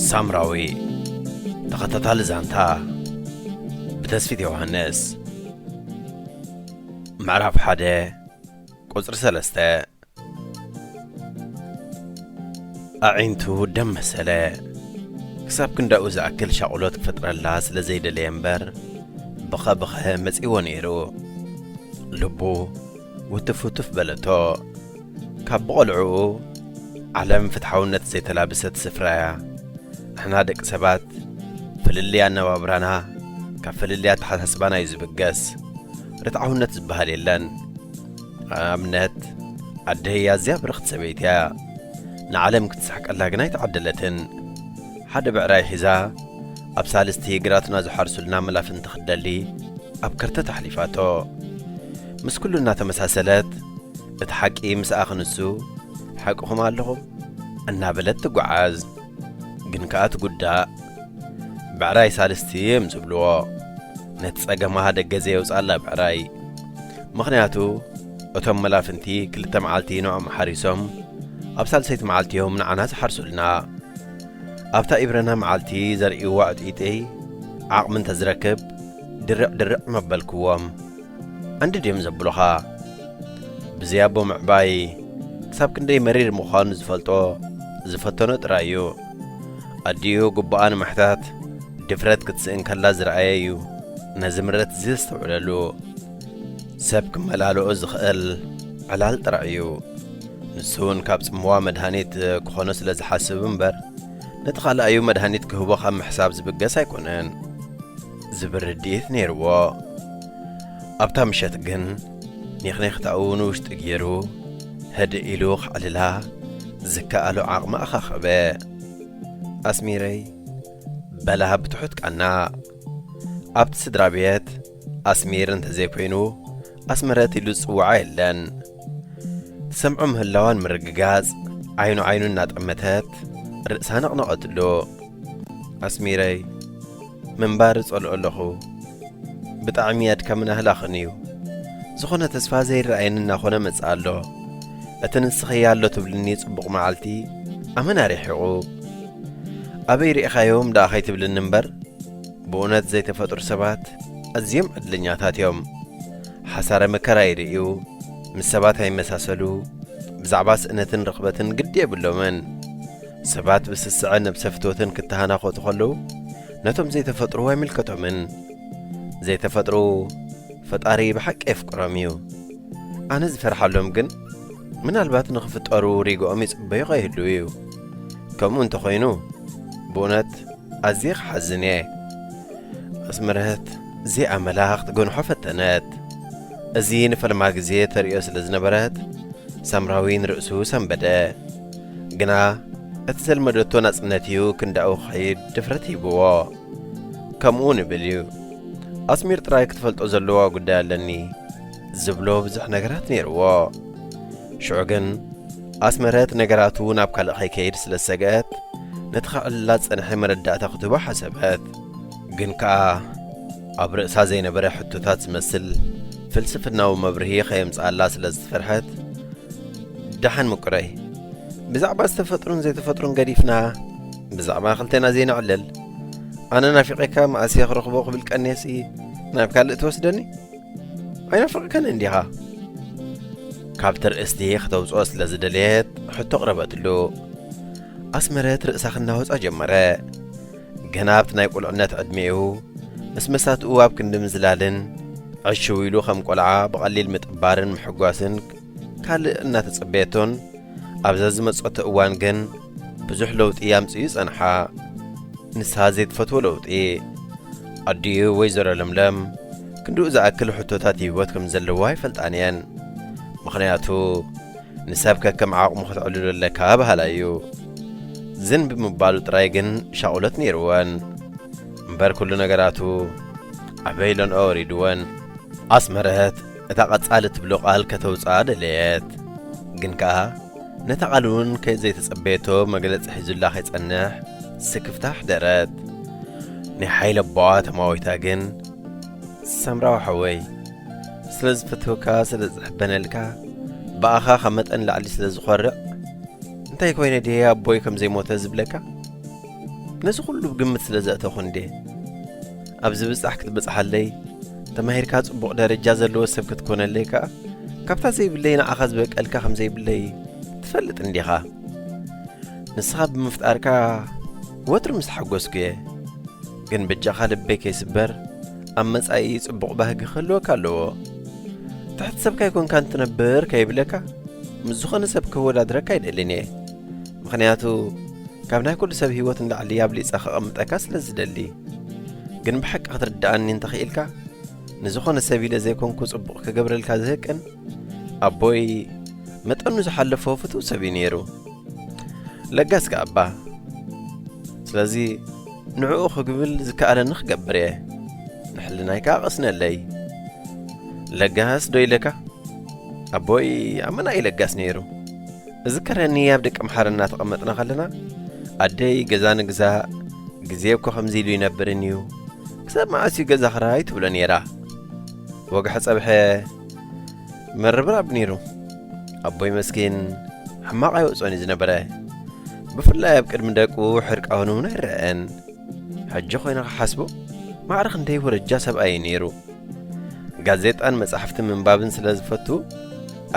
ሳምራዊ፣ ተኸታታሊ ዛንታ ብተስፊት ዮሃንስ። ምዕራፍ ሓደ፣ ቁጽሪ ሰለስተ። ኣዒንቱ ደም መሰለ። ክሳብ ክንዳኡ ዝኣክል ሻቕሎት ክፈጥረላ ስለ ዘይደለየ እምበር፣ ብኸ ብኸ መጺዎ ነይሩ። ልቡ ውትፍ ውትፍ በለቶ። ካብ ብቖልዕኡ፣ ዓለም ፍትሓውነት ዘይተላበሰት ስፍራ እያ። ንሕና ደቂ ሰባት፣ ፍልልይ ኣነባብራና ካብ ፍልልይ ኣተሓሳስባና እዩ ዝብገስ። ርትዓውነት ዝበሃል የለን። ንኣብነት፣ ኣደይ ኣዝያ ብርኽቲ ሰበይቲ እያ። ንዓለም ክትስሕቀላ ግን ኣይተዓደለትን። ሓደ ብዕራይ ሒዛ፣ ኣብ ሳልስቲ ግራትና ዝሓርሱልና መላፍንቲ ክትደሊ ኣብ ከርተት ኣሕሊፋቶ። ምስ ኩሉ እናተመሳሰለት፣ እቲ ሓቂ ምስኣ ክንሱ፣ ሓቅኹም ኣለኹም እናበለት ትጓዓዝ። ግን ከኣ ትጉዳእ። ብዕራይ ሳልስቲ እዮም ዝብልዎ። ነቲ ጸገማ ደገ ዘየውጽኣላ ብዕራይ። ምኽንያቱ፣ እቶም መላፍንቲ ክልተ መዓልቲ ንዕኦም ሓሪሶም፣ ኣብ ሳልሰይቲ መዓልቲ እዮም ንዓና ዝሓርሱልና። ኣብታ ኢብረና መዓልቲ ዘርእይዋ ዕጥይጥይ ዓቕሚ እንተዝረክብ፣ ድርዕ ድርዕ መበልክዎም። ኣንዲ ድዮም ዘብሉኻ? ብዘይ ኣቦ ምዕባይ ክሳብ ክንደይ መሪር ምዃኑ ዝፈልጦ፣ ዝፈተኖ ጥራይ እዩ። ኣዲኡ ግቡኣ ንምሕታት ድፍረት ክትስእን ከላ ዝረኣየ እዩ ነዚ ምረት እዚ ዘስተውዕለሉ። ሰብ ክመላልኦ ዝኽእል ዕላል ጥራይ እዩ። ንሱ እውን ካብ ጽምዋ መድሃኒት ክኾኖ ስለ ዝሓስብ እምበር፣ ነቲ ካልኣዩ መድሃኒት ክህቦ ካብ ምሕሳብ ዝብገስ ኣይኮነን። ዝብል ርድኢት ነይርዎ። ኣብታ ምሸት ግን ኔኽኔኽታኡ ንውሽጢ ገይሩ ህድእ ኢሉ ከዕልላ ዝከኣሎ ዓቕሚ ኣኻኸበ። ኣስሚረይ፣ በላ ብትሑት ቃና። ኣብቲ ስድራ ቤት ኣስሚር እንተዘይኮይኑ ኣስመረት ኢሉ ዝጽውዓ የለን። ትሰምዖ ምህላዋን ምርግጋጽ ዓይኑ ዓይኑ እናጠመተት ርእሳ ነቕነቐትሉ። ኣስሚረይ፣ ምንባር እጸልኦ ኣለኹ። ብጣዕሚ ኣድካምን ኣህላኽን እዩ። ዝኾነ ተስፋ ዘይረኣየኒ እናኾነ መጽእ ኣሎ። እቲ ንስኽያ ኣሎ ትብልኒ ጽቡቕ መዓልቲ ኣመና ርሒቑ። ኣበይ ርኢኻዮም ደኣ ከይትብልኒ እምበር፣ ብእውነት ዘይተፈጥሩ ሰባት ኣዝዮም ዕድለኛታት እዮም። ሓሳረ መከራ ይርእዩ፣ ምስ ሰባት ኣይመሳሰሉ፣ ብዛዕባ ስእነትን ርኽበትን ግዲ የብሎምን። ሰባት ብስስዐ ነብሰ ፍትወትን ክተሃናኾቱ ከለዉ፣ ነቶም ዘይተፈጥሩ ኣይምልከቶምን። ዘይተፈጥሩ ፈጣሪ ብሓቂ የፍቅሮም እዩ። ኣነ ዝፈርሓሎም ግን፣ ምናልባት ንኽፍጠሩ ሪግኦም ይጽበዩ ከይህልዉ እዩ። ከምኡ እንተኾይኑ፣ ብእውነት ኣዝየ ክሓዝን እየ። ኣስመረት እዚኣ መላ ክትገንሖ ፈተነት። እዚ ንፈለማ ግዜ ተርእዮ ስለ ዝነበረት፣ ሳምራዊ ንርእሱ ሰንበደ። ግና እቲ ዘልመደቶ ናጽነት እዩ ክንዳኡ ክኸይድ ድፍረት ሂብዎ። ከምኡ ንብል እዩ። ኣስሚር ጥራይ ክትፈልጦ ዘለዋ ጉዳይ ኣለኒ ዝብሎ ብዙሕ ነገራት ነይርዎ። ሽዑ ግን ኣስመረት ነገራቱ ናብ ካልእ ከይከይድ ስለ ዝሰግአት፣ ነቲ ከዕልላ ዝጸንሐ መረዳእታ ክትህቦ ሓሰበት። ግን ከኣ ኣብ ርእሳ ዘይነበረ ሕቶታት ዝመስል ፍልስፍናዊ መብርሂ ከየምጽኣላ ስለ ዝፈርሐት፣ ደሓን ምቁረይ፣ ብዛዕባ ዝተፈጥሩን ዘይተፈጥሩን ገዲፍና፣ ብዛዕባ ክልቴና ዘይነዕልል። ኣነ ናፊቐካ መኣስ እየ ክረኽቦ ክብል ቀንየሲ ናብ ካልእ ትወስደኒ? ኣይናፈቕካን እንዲኻ? ካብቲ ርእስቲ ክተውጽኦ ስለ ዝደለየት ሕቶ ኣቕረበትሉ። ኣስመረት ርእሳ ክናወጻ ጀመረ። ገና ኣብቲ ናይ ቁልዕነት ዕድሜኡ፣ ምስ መሳትኡ ኣብ ክንዲ ምዝላልን ዕሽው ኢሉ ከም ቆልዓ ብቐሊል ምጥባርን ምሕጓስን ካልእ እናተጸበየቶን፣ ኣብዛ ዝመጸቶ እዋን ግን ብዙሕ ለውጢ ኣምጺኡ ጸንሓ። ንሳ ዘይትፈትዎ ለውጢ። ኣዲኡ ወይዘሮ ለምለም ክንድኡ ዝኣክል ሕቶታት ህይወት ከም ዘለዋ ኣይፈልጣን እየን። ምኽንያቱ ንሰብ ከከም ዓቕሙ ክትዕልሎ ኣለካ በሃላይ እዩ። ዝን ብምባሉ ጥራይ ግን ሻቕሎት ነይርወን። እምበር ኩሉ ነገራቱ ኣበይ ኢለንኦ ወሪድወን። ኣስመረት እታ ቀጻሊ ትብሎ ቃል ከተውጽኣ ደለየት። ግን ከኣ ነታ ቃል እውን ከይዘይተጸበየቶ መግለጺ ሒዙላ ከይጸንሕ ስክፍታ ኣሕደረት። ናይ ሓይለ ኣቦኣ ተማዊታ ግን፣ "ሰምራዊ ሓወይ፣ ስለ ዝፈትወካ፣ ስለ ዝሕበነልካ፣ ብኣኻ ካብ መጠን ላዕሊ ስለ ዝኾርዕ፣ እንታይ ኮይነ ድየ ኣቦይ ከም ዘይሞተ ዝብለካ? ነዚ ኩሉ ግምት ስለ ዘእተኹ እንዴ? ኣብዚ ብጻሕ ክትበጽሓለይ፣ ተማሂርካ ጽቡቕ ደረጃ ዘለዎ ሰብ ክትኮነለይ ከኣ፣ ካብታ ዘይብለይ ንዓኻ ዝበቀልካ ከም ዘይብለይ ትፈልጥ እንዲኻ? ንስኻ ብምፍጣርካ ወትሩ ምስ ሓጎስኩ እየ። ግን በጃኻ ልበይ ከይስበር፣ ኣብ መጻኢ ጽቡቕ ባህጊ ክህልወካ ኣለዎ። ትሕቲ ሰብካ ኣይኮንካን ትነብር ከይብለካ፣ ምስ ዝኾነ ሰብ ክወዳድረካ ኣይደልን እየ። ምኽንያቱ፣ ካብ ናይ ኩሉ ሰብ ህይወት ንላዕሊ ኣብሊጸ ከቐምጠካ ስለ ዝደሊ። ግን ብሓቂ ክትርድኣኒ እንተኽኢልካ፣ ንዝኾነ ሰብ ኢለ ዘይኮንኩ ጽቡቕ ክገብረልካ ዝህቅን፣ ኣቦይ መጠኑ ዝሓለፎ ፍቱው ሰብ እዩ ነይሩ። ለጋስ ከኣ እባ። ስለዚ ንዕኡ ክግብል ዝከኣለኒ ክገብር እየ። ንሕልናይ ከኣ ቀስነለይ። ለጋስ ዶ ኢለካ? ኣቦይ ኣመና እዩ ለጋስ ነይሩ። እዝከረኒ ኣብ ደቂ ኣምሓራ እናተቐመጥና ከለና፣ ኣደይ ገዛ ንግዛእ፣ ግዜ እኮ ከምዚ ኢሉ ይነብርን እዩ፣ ክሳብ መዓስ እዩ ገዛ ክራይ ትብሎ ነይራ። ወግሐ ጸብሐ መርብራብ ነይሩ። ኣቦይ መስኪን ሕማቕ ኣይወጾን እዩ ዝነበረ። ብፍላይ ኣብ ቅድሚ ደቁ ሕርቃውን እውን ኣይረአን። ሕጂ ኮይነ ክሓስቦ፣ ማዕረ ክንደይ ወረጃ ሰብኣይ እዩ ነይሩ። ጋዜጣን መጻሕፍቲ ምንባብን ስለ ዝፈቱ፣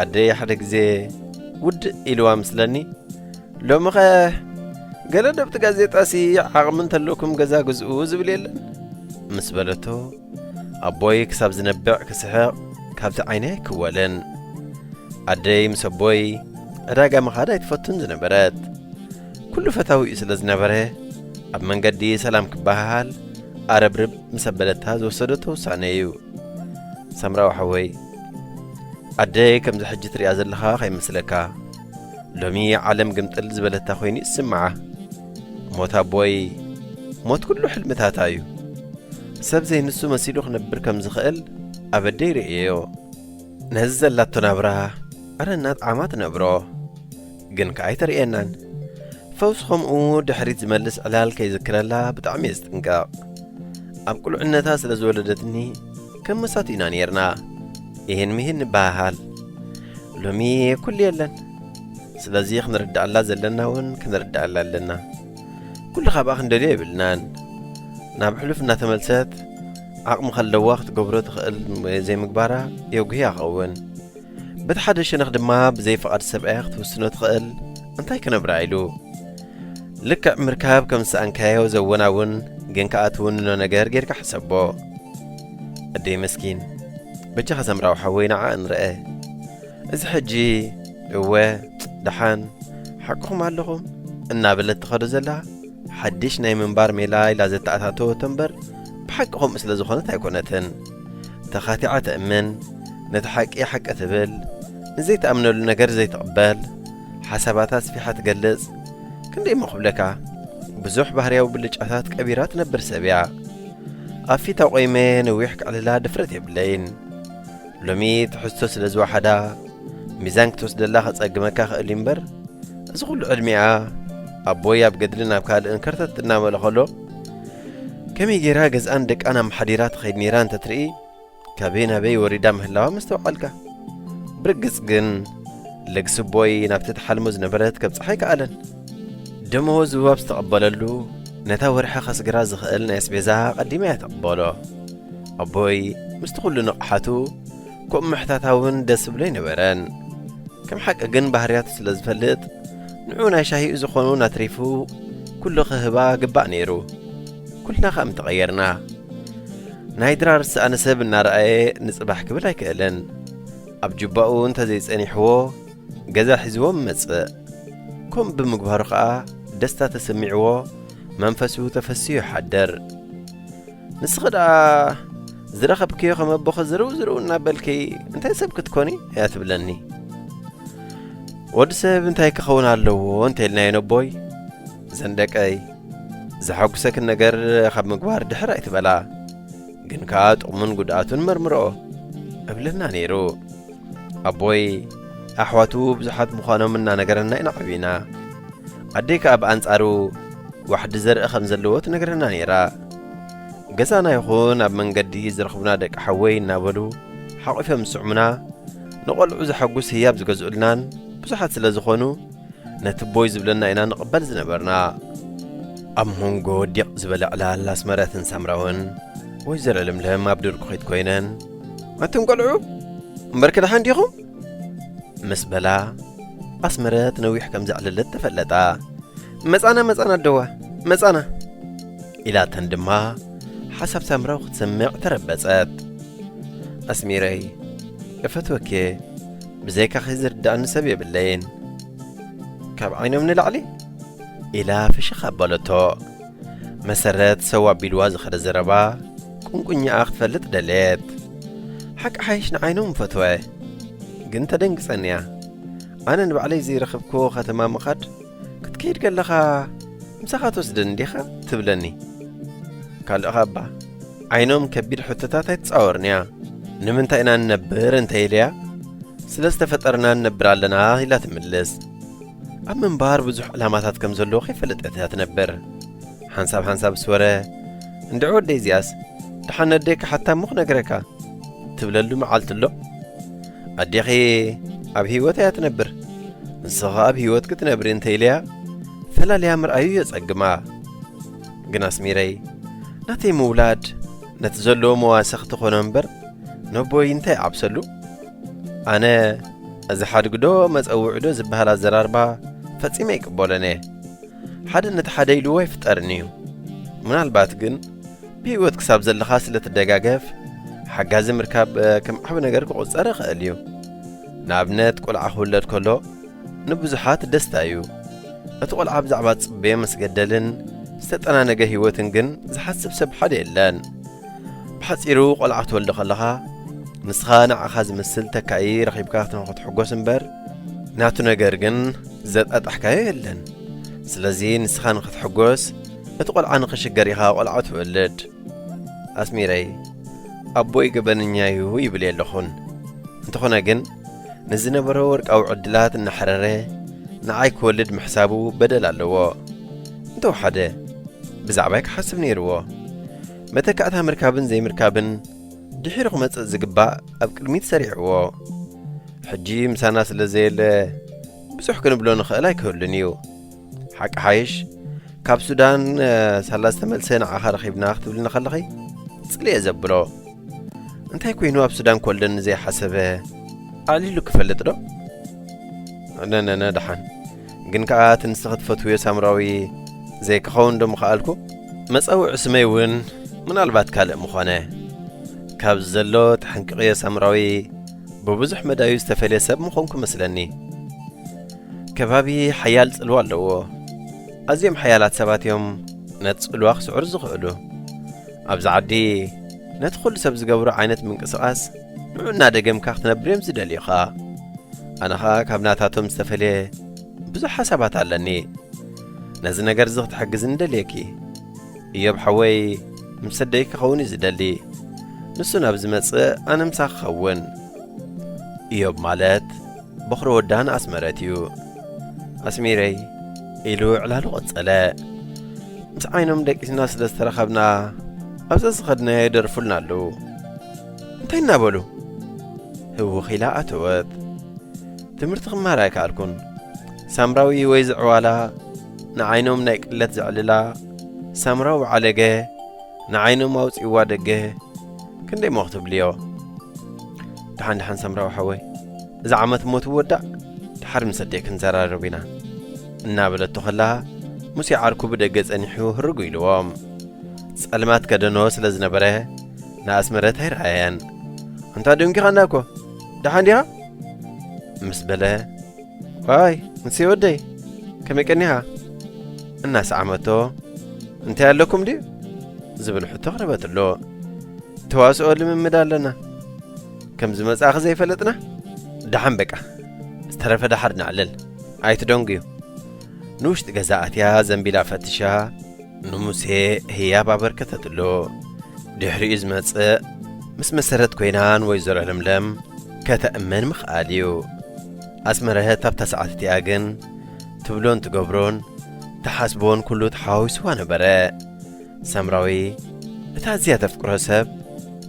ኣደይ ሓደ ግዜ ውድእ ኢልዋ ምስለኒ፣ "ሎምኸ ገለ ዶብቲ ጋዜጣሲ ዓቕሚ እንተለኩም ገዛ ግዝኡ ዝብል የለን?" ምስ በለቶ፣ ኣቦይ ክሳብ ዝነብዕ ክስሕቕ ካብቲ ዓይነይ ኣይክወልን። ኣደይ ምስ ኣቦይ ዕዳጋ ምኻድ ኣይትፈቱን ዝነበረት። ኩሉ ፈታዊኡ ስለ ዝነበረ፣ ኣብ መንገዲ ሰላም ክበሃሃል ኣረብርብ ምስ ኣበለታ ዝወሰደቶ ውሳነ እዩ። ሰምራዊ ሓወይ፣ ኣደይ ከምዚ ሕጂ ትሪኣ ዘለኻ ከይመስለካ። ሎሚ ዓለም ግምጥል ዝበለታ ኮይኑ ይስምዓ። ሞት ኣቦይ፣ ሞት ኩሉ ሕልምታታ እዩ። ሰብ ዘይንሱ መሲሉ ክነብር ከም ዝኽእል ኣብ ኣደይ ርእየዮ። ነዚ ዘላቶ ናብራ፣ ኣረ እናጥዓማ ትነብሮ። ግን ከኣ ኣይተርእየናን። ፈውስ ከምኡ ድሕሪት ዝመልስ ዕላል ከይዝክረላ ብጣዕሚ እየ ዝጥንቀቕ። ኣብ ቁልዕነታ ስለ ዝወለደትኒ ከም መሳቱ ኢና ነይርና። ይህን ምሂን ንበሃሃል። ሎሚ ኩሉ የለን። ስለዚ ክንርድኣላ ዘለና እውን ክንርድኣላ ኣለና። ኩሉ ካብኣ ክንደልዮ የብልናን። ናብ ሕሉፍ እናተመልሰት ዓቕሚ ከለዋ ክትገብሮ ትኽእል ዘይምግባራ የጉህያ ይኸውን። በቲ ሓደ ሸነኽ ድማ ብዘይ ፍቓድ ሰብኣያ ክትውስኖ ትኽእል እንታይ ክነብራ ኢሉ። ልክዕ ምርካብ ከም ዝሰኣንካዮ ዘወናውን ግን ከኣ ትውንኖ ነገር ጌርካ ሕሰቦ። ኣደይ መስኪን፣ በጃኻ ሰምራዊ ሓወይ ንዓ እንርአ። እዚ ሕጂ፣ እወ፣ ደሓን፣ ሓቅኹም ኣለኹም እናበለት ትኸዶ ዘላ ሓድሽ ናይ ምንባር ሜላ ኢላ ዘተኣታተወቶ እምበር፣ ብሓቂ ከምኡ ስለ ዝኾነት ኣይኮነትን። ተኻቲዓ ተእምን፣ ነቲ ሓቂ ሓቂ ትብል፣ ንዘይትኣምነሉ ነገር ዘይትቕበል፣ ሓሳባታ ኣስፊሓ ትገልጽ፣ ክንደይ እሞ ክብለካ፣ ብዙሕ ባህርያዊ ብልጫታት ቀቢራ ትነብር ሰብ እያ። ኣብ ፊት ኣቑመ ነዊሕ ከዕልላ ድፍረት የብለይን። ሎሚ ትሕዝቶ ስለ ዝወሓዳ፣ ሚዛን ክትወስደላ ከጸግመካ ክእል እዩ እምበር፣ እዚ ኩሉ ዕድሚኣ ኣቦይ ኣብ ገድልን ኣብ ካልእን ከርተት እናበለ ከሎ፣ ከመይ ገይራ ገዝኣን ደቃን ኣመሓዲራ ትኸይድ ነይራ እንተትርኢ፣ ካበይ ናበይ ወሪዳ ምህላዋ ምስተውዓልካ። ብርግጽ ግን፣ ልግሲ ኣቦይ ናብቲ ትሓልሞ ዝነበረት ከብጽሓ ኣይከኣለን። ደመወዙ ኣብ ዝተቐበለሉ፣ ነታ ወርሒ ከስግራ ዝኽእል ናይ ኣስቤዛ ኣቐዲማ እያ ተቕበሎ። ኣቦይ ምስቲ ኩሉ ንቕሓቱ፣ ከምኡ ምሕታታ እውን ደስ ዝብሎ ኣይነበረን። ከም ሓቂ ግን ባህርያቱ ስለ ዝፈልጥ፣ ንዑ ናይ ሻሂኡ ዝኾኑ ኣትሪፉ ኩሉ ክህባ ግባእ ነይሩ። ኩልና ከኣ ምተቐየርና። ናይ ድራር ዝሰኣነ ሰብ እናረኣየ ንጽባሕ ክብል ኣይክእልን። ኣብ ጁባኡ እንተዘይጸኒሕዎ፣ ገዛ ሒዝዎ ምመጽእ። ከምኡ ብምግባሩ ከኣ ደስታ ተሰሚዕዎ፣ መንፈሱ ተፈስዩ ይሓድር። ንስኺ ደኣ ዝረኸብክዮ ከም ኣቦኺ ዝርው ዝርው እናበልኪ እንታይ ሰብ ክትኮኒ እያ ትብለኒ። ወዲ ሰብ እንታይ ክኸውን ኣለዎ እንተ ኢልናዮ ነቦይ፣ ዘንደቀይ፣ ዘሐጉሰክን ነገር ካብ ምግባር ድሕር ኣይትበላ። ግን ከኣ ጥቕሙን ጉድኣቱን መርምርኦ። እብለና ነይሩ። ኣቦይ ኣሕዋቱ ብዙሓት ምዃኖም እናነገረና ኢና ዓቢና። ኣደይ ከኣ ብኣንጻሩ ዋሕዲ ዘርኢ ከም ዘለዎ ትነግረና ነይራ። ገዛና ይኹን ኣብ መንገዲ ዝረኽቡና ደቂ ሓወይ እናበሉ ሓቑፎም ዝስዕሙና፣ ንቖልዑ ዘሐጉስ ህያብ ዝገዝኡልናን ብዙሓት ስለ ዝኾኑ፣ ነቲ ኣቦይ ዝብለና ኢና ንቕበል ዝነበርና። ኣብ መንጎ ዲቕ ዝበለ ዕላል ኣስመረትን ሳምራውን፣ ወይዘሮ ለምለም ኣብ ድርኩኺት ኮይነን፣ ኣቱም ቆልዑ፣ እምበርኪ ደሓን ዲኹም? ምስ በላ፣ ኣስመረት ነዊሕ ከም ዘዕለለት ተፈለጣ። መጻና፣ መጻና ኣደዋ፣ መጻና፣ ኢላተን ድማ ሓሳብ ሳምራዊ ክትሰምዕ ተረበጸት። ኣስሚረይ፣ እፈትወኪ፣ ብዘይካኺ ዝርድኣኒ ሰብ የብለይን። ካብ ዓይኖም ንላዕሊ? ኢላ ፍሽኽ ኣበለቶ። መሰረት ሰው ኣቢልዋ ዝኸደ ዘረባ ቁንቁኛኣ ክትፈልጥ ደልየት። ሓቂ ሓይሽ ንዓይኖም ፈትወ፣ ግን ተደንግጸንያ። ኣነ ንባዕለይ ዘይረኸብክዎ ከተማ ምኻድ፣ ክትከይድ ከለኻ ምሳኻ ትወስደኒ ዲኻ ትብለኒ። ካልእኻ እባ ዓይኖም ከቢድ ሕቶታት ኣይትጻወርንያ። ንምንታይ ኢና ንነብር እንተ ኢለያ፣ ስለ ዝተፈጠርና ንነብር ኣለና ኢላ ትምልስ። ኣብ ምንባር ብዙሕ ዕላማታት ከም ዘለዎ ከይፈለጠት እያ ትነብር። ሓንሳብ ሓንሳብ ስወረ፣ እንድዒ ወደይ እዚኣስ ደሓን ነደይ ክሓታ እሞ ክነግረካ ትብለሉ መዓልቲ ኣሎ። ኣዴኺ ኣብ ህይወት እያ ትነብር፣ ንስኻ ኣብ ህይወት ክትነብሪ እንተ ኢለያ ፈላልያ ምርኣዩ የጸግማ። ግን ኣስሚረይ፣ ናተይ ምውላድ ነቲ ዘለዎ መዋሰኽ ትኾኖ እምበር ነቦይ እንታይ ይዓብሰሉ? ኣነ እዚ ሓድግዶ መጸውዕዶ ዝበሃል ኣዘራርባ ፈጺመ ኣይቅበሎን እየ። ሓደ ነቲ ሓደ ኢልዎ ኣይፍጠርን እዩ። ምናልባት ግን ብህይወት ክሳብ ዘለኻ ስለ ትደጋገፍ፣ ሓጋዚ ምርካብ፣ እ፣ ከም ዓቢ ነገር ክቑጸር ይኽእል እዩ። ንኣብነት፣ ቆልዓ ክውለድ ከሎ ንብዙሓት ደስታ እዩ። እቲ ቆልዓ ብዛዕባ ዝጽበዮ መስገደልን ዝተጠናነገ ህይወትን ግን ዝሓስብ ሰብ ሓደ የለን። ብሓጺሩ፣ ቆልዓ ክትወልድ ከለኻ፣ ንስኻ ንዓኻ ዝመስል ተካኢ ረኺብካ ክትሕጎስ እምበር፣ ናቱ ነገር ግን ዘጣጣሕካዮ የለን። ስለዚ ንስኻ ንኽትሕጎስ፣ እቲ ቆልዓ ንኽሽገር ኢኻ ቆልዓ ትወልድ። ኣስሚረይ፣ ኣቦይ ገበነኛ እዩ ይብል የለኹን። እንተኾነ ግን፣ ንዝነበሮ ወርቃዊ ዕድላት እናሕረረ ንዓይ ክወልድ ምሕሳቡ በደል ኣለዎ። እንተወሓደ፣ ብዛዕባይ ክሓስብ ነይርዎ። መተካእታ ምርካብን ዘይምርካብን ድሒሩ ክመጽእ ዝግባእ ኣብ ቅድሚት ሰሪዕዎ። ሕጂ ምሳና ስለ ዘየለ ብዙሕ ክንብሎ ንኽእል ኣይክህሉን እዩ። ሓቂ ሓይሽ፣ ካብ ሱዳን፣ እ፣ ሳላ ዝተመልሰ ንዓኻ ረኺብና ክትብልኒ ከለኺ ጽልእ እየ ዘብሎ። እንታይ ኮይኑ ኣብ ሱዳን ክወልደኒ ዘይሓሰበ? ኣዕሊሉ ክፈልጥ ዶ? ነነነ ደሓን። ግን ከኣ እቲ ንስኺ ትፈትውዮ ሳምራዊ ዘይክኸውን ዶ ምኸኣልኩ? መጸውዒ ስመይ እውን ምናልባት ካልእ ምኾነ። ካብዚ ዘሎ ተሓንቂቕዮ ሳምራዊ ብብዙሕ መዳዩ ዝተፈልየ ሰብ ምኾንኩ መስለኒ። ከባቢ ሓያል ጽልዋ ኣለዎ። ኣዝዮም ሓያላት ሰባት እዮም ነቲ ጽልዋ ክስዕሩ ዝኽእሉ። ኣብዚ ዓዲ ነቲ ኩሉ ሰብ ዝገብሮ ዓይነት ምንቅስቓስ ንዑ እናደገምካ ክትነብር እዮም ዝደልዩኻ። ኣነ ኸኣ ካብ ናታቶም ዝተፈልየ ብዙሕ ሓሳባት ኣለኒ። ነዚ ነገር እዚ ክትሕግዝኒ ደልየኪ። እዮብ ሓወይ ምስ ኣደይ ክኸውን እዩ ዝደሊ። ንሱ ናብ ዝመጽእ ኣነ ምሳኺ ክኸውን። እዮብ ማለት በኹሪ ወዳ ንኣስመረት እዩ። ኣስሚረይ ኢሉ ዕላሉ ቀጸለ። ምስ ዓይኖም ደቂስና ስለ ዝተረኸብና ኣብዛ ዝኸድናዮ ይደርፉልና ኣለዉ። እንታይ እናበሉ? ህውኽ ኢላ ኣተወት። ትምህርቲ ክመሃር ኣይከኣልኩን። ሳምራዊ ወይ ዝዕዋላ ንዓይኖም ናይ ቅለት ዘዕልላ፣ ሳምራዊ በዓለገ ንዓይኖም ኣውጺእዋ ደገ፣ ክንደይ እሞ ክትብልዮ? ደሓን ደሓን ሳምራዊ ሓወይ፣ እዚ ዓመት እሞ ትወዳእ፣ ደሓር ምስ ኣደይ ክንዘራረብ ኢና፣ እናበለቶ ከላ፣ ሙሴ ዓርኩ ብደገ ጸኒሑ ህርጉ ኢልዎም። ጸልማት ከደኖ ስለ ዝነበረ፣ ንኣስመረት ኣይረኣያን። ኣንታ ደንጊኻና እኮ፣ ደሓን ዲኻ? ምስ በለ፣ ዋይ፣ ሙሴ ወደይ፣ ከመይ ቀኒኻ? እናሰዓመቶ፣ እንታይ ኣለኩም ድዩ? ዝብል ሕቶ ኣቕረበትሉ። ተዋስኦ ልምምድ ኣለና። ከም ዝመጻእኺ ዘይፈለጥና? ደሓን በቃ። ዝተረፈ ደሓር ነዕልል። ኣይትደንጉዩ። ንውሽጢ ገዛ ኣትያ ዘንቢላ ፈትሻ፣ ንሙሴ ህያብ ኣበርከተትሉ። ድሕሪኡ ዝመጽእ ምስ መሰረት ኮይና ንወይዘሮ ለምለም ከተእምን ምኽኣል እዩ። ኣስመረህት ኣብታ ሰዓት እቲኣ ግን ትብሎን ትገብሮን ትሓስቦን ኩሉ ተሓዋዊስዋ ነበረ። ሳምራዊ፣ እታ ኣዝያ ተፍቅሮ ሰብ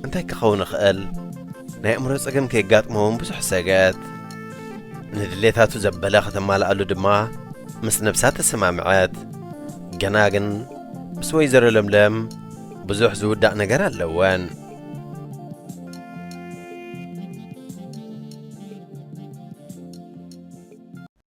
እንታይ ክኸውን ይኽእል? ናይ ኣእምሮ ጸገም ከየጋጥሞ እውን ብዙሕ ሰገት። ንድሌታቱ ዘበለ ከተማልኣሉ ድማ ምስ ነብሳ ተሰማምዐት። ገና ግን ምስ ወይዘሮ ለምለም ብዙሕ ዝውዳእ ነገር ኣለወን።